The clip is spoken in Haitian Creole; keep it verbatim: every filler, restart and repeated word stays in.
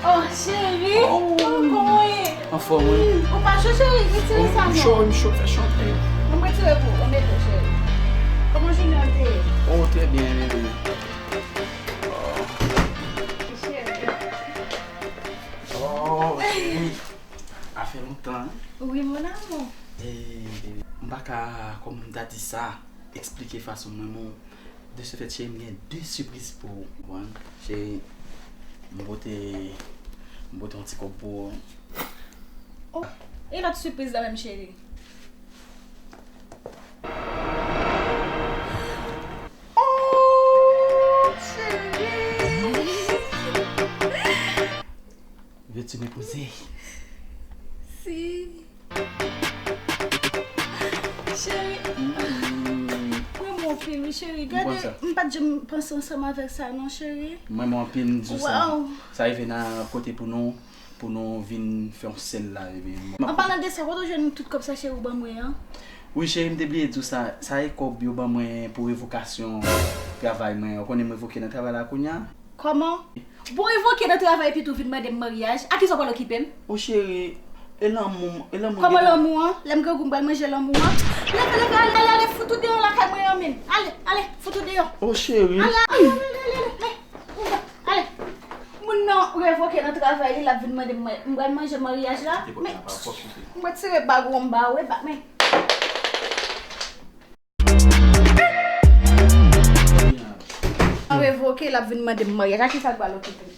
Oh, cheri! Oh, kòman w ye? Anfòm, wi. Ou pa cho, cheri? Retire sa, non. M cho, m cho, fè cho anpil. Mwen retire pou ou, mete, cheri. Kòman jounen an te ye? Oh, trè byen, bebe. Oh. Cheri. Oh, cheri. A fè lontan, wi. Wi, mon amour. E, m pa ka, kòman m ta di sa, eksplike fason m renmen w. De ce fait, cheri, m gen de sipriz pou ou. Konprann? Cheri, m pote, m pote yon ti kòb pou ou. Oh, e lòt sipriz la menm, cheri? Oh, cheri! Veux-tu m'épouser? Si. Cheri, mwen renmen w anpil, wi, cheri. Gade, m pa t janm panse ansanm avèk sa, non, cheri. Mwen renmen w anpil, m di w sa. Waw. Sa rive nan kote pou nou, pou nou vin fè yon sèl la, bebe. An palan de sa, kote w jwenn tout kòb sa, cheri, ou ban mwen an? Wi, cheri, m te bliye di w sa. Sa e kòb yo ban mwen pou revokasyon travay mwen. Ou konnen m revoke nan travay la kounye a? Kòman? Bon, revoke nan travay epi tou vin mande m maryaj. A kisa w pral okipe m? O cheri, e lanmou, e lanmou. Kòman lanmou an? Lè m grangou m pral manje lanmou an? Leve, leve, ale, ale, ale, fout ou deyò lakay mwen an menm. Ale, ale, fout ou deyò. O cheri. Ale, ale, ale, ale, ale, ale. Ale. Moun nan revoke nan travay li, l ap vin mande m, m pral manje maryaj la. Men, m retire bag ou an ba ou, e bag mwen. An revoke, l ap vin mande m maryaj. A kisa l pral okipe m?